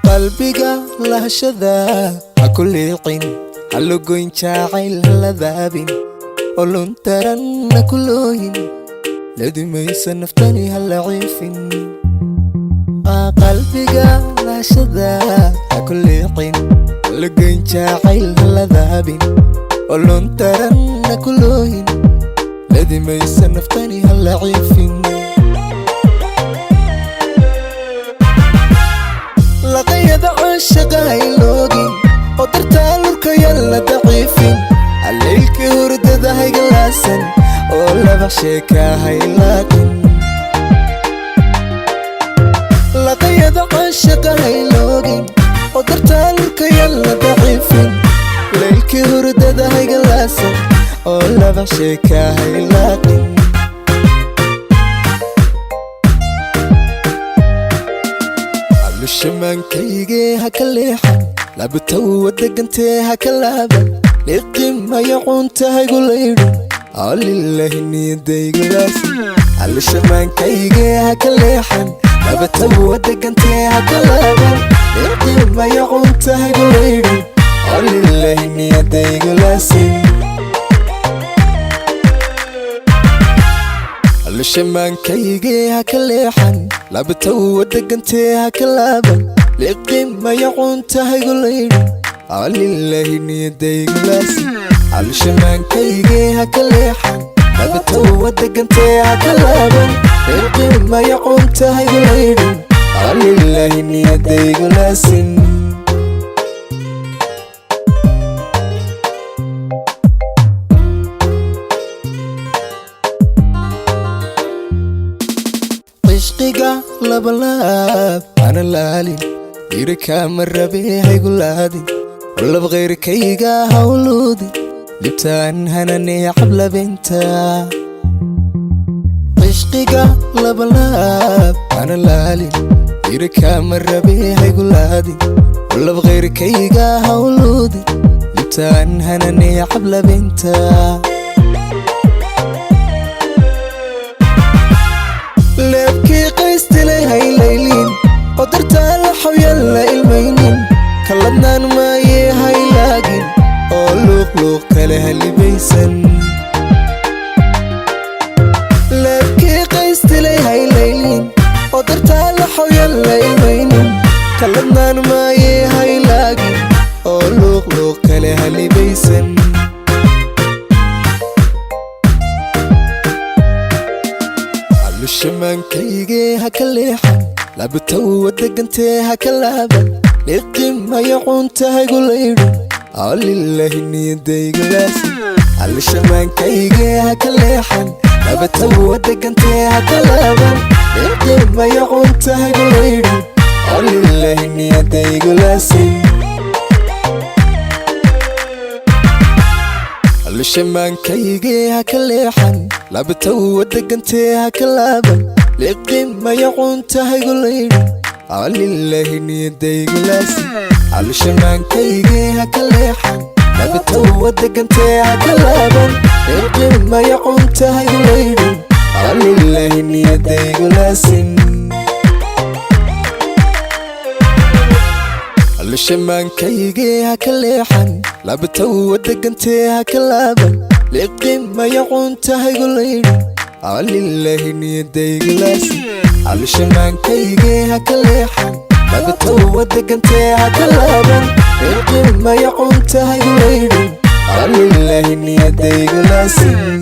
Qalbiga lahashada ha ku liicin, ha lugoyn jacayl, ha ladaabin olon taran ha ku looyin, ladimaysa naftani ha laciifin. Qalbiga lahashada ha ku liicin, ha lugoyn jacayl, ha ladaabin olon taran ha ku looyin, ladimaysa naftani ha laciifin. Laqayada caashaqa hayloogin oo dartaa lurkaya la daciifin, haleylkii hurdada haygalaasan oo laba sheeka haylaaqin. Laqayada caashaqa hayloogin oo dartaa lurkaya la daciifin, leylkii hurdada haygalaasan oo laba sheeka haylaaqin. Alushamaankaygee ha ka leexan, labatawa degantee ha ka laaban, liqimaya cunta haygu laydhin, alilahi niyadaygulaasi. Alushamaankaygee ha ka leexan, labatawa degantee ha ka laaban, liqimaya cunta haygu laydhin, alilahi niyadaygulaasi. Alushamaankaygee ha ka leexan, labatawa degantee ha ka laaban, liqimaya cunta haygu laydhin, alilahi niyadaygulaasi. Alushamaankaygee ha ka leexan, labatawa degantee ha ka laaban, liqimaya cunta haygu laydhin, alilahi niyadaygulaasin. Cishqiga labalaab ana laalin, dhiirikaama rabe haygu laadin, lab khayrkayga hawluudin, libtaan hananee cablabinta. Cishqiga labalaab ana laalin, dhiirikaama rabe haygu laadin, lab khayrkayga hawluudin, libtaan hananee cablabinta. Leebkii qaystilay haylaylin oo dartaa la xawyan la ilmaynin, kaladnaan maaye haylaagin oo luuqluuq kale halibaysan. Leebkii qaystilay haylaylin oo dartaa la xawyan la ilmaynin, kaladnaan maaye haylaagin oo luuqluuq kale halibaysan. Alushamaankaygee ha ka leexan, labatawa degantee ha ka laaban, liqimaya cunta haygu laydhin, alilahi niyadaygulaasi. Alushamaankaygee ha ka leexan, labatawa degantee ha ka laaban, liqimaya cunta haygu laydhin, alilahi niyadaygulaasi. Alushamaankaygee ha ka leexan, labatawa degantee ha ka laaban, liqimaya cunta haygu laydhin, alilahi niyadaygulaasi. Alushamaankaygee ha ka leexan, labatawa degantee ha ka laaban, liqimaya cunta haygu laydhin, alilahi niyadaygulaasin. Alushamaankaygee ha ka leexan, labatawa degantee ha ka laaban, liqimaya cunta haygu laydhin, alilahi niyadaygulaasi. Alushamaankaygee ha ka leexan, labatawa degantee ha ka laaban, liqimaya cunta haygu laydhin, alilahi niyadaygulaasin.